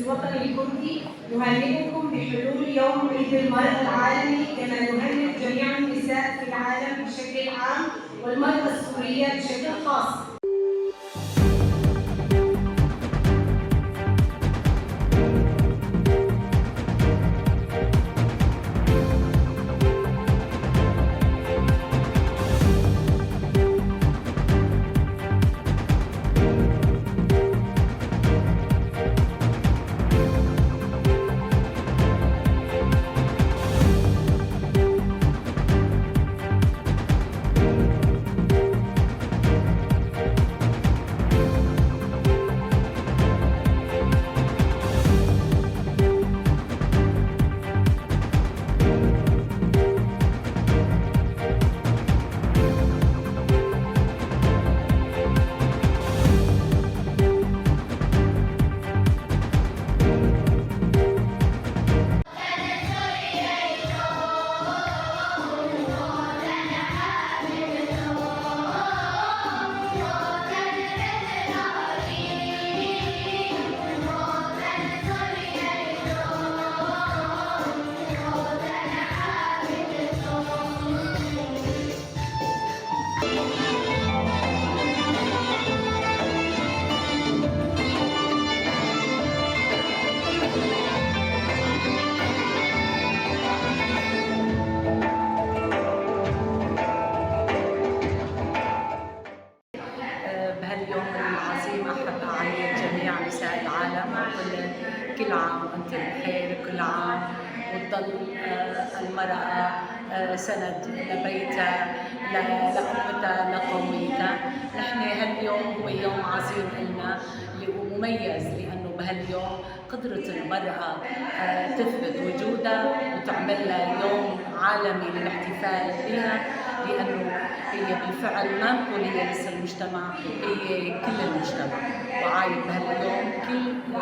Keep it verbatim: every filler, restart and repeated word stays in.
الوطني الكردي، نهنئكم بحلول يوم عيد المرأة العالمي، كما نهنئ جميع النساء في العالم بشكل عام والمرأة السورية بشكل خاص. بهاليوم العظيم أحب أعيد جميع نساء العالم وأقول لهن كل عام وأنتن بخير، كل عام وتضل، آه، المرأة، آه، سند لبيتها، ل-، لأمتها، لقوميتها. نحن هاليوم هو يوم عظيم إلنا، اللي هو مميز لأنه بهاليوم قدرت المرأة، آه، تثبت وجودها وتعمل لها يوم عالمي للاحتفال بها، لأنه هي بالفعل ما نقول هي لسه المجتمع، هي كل المجتمع. وعايد بهاليوم كل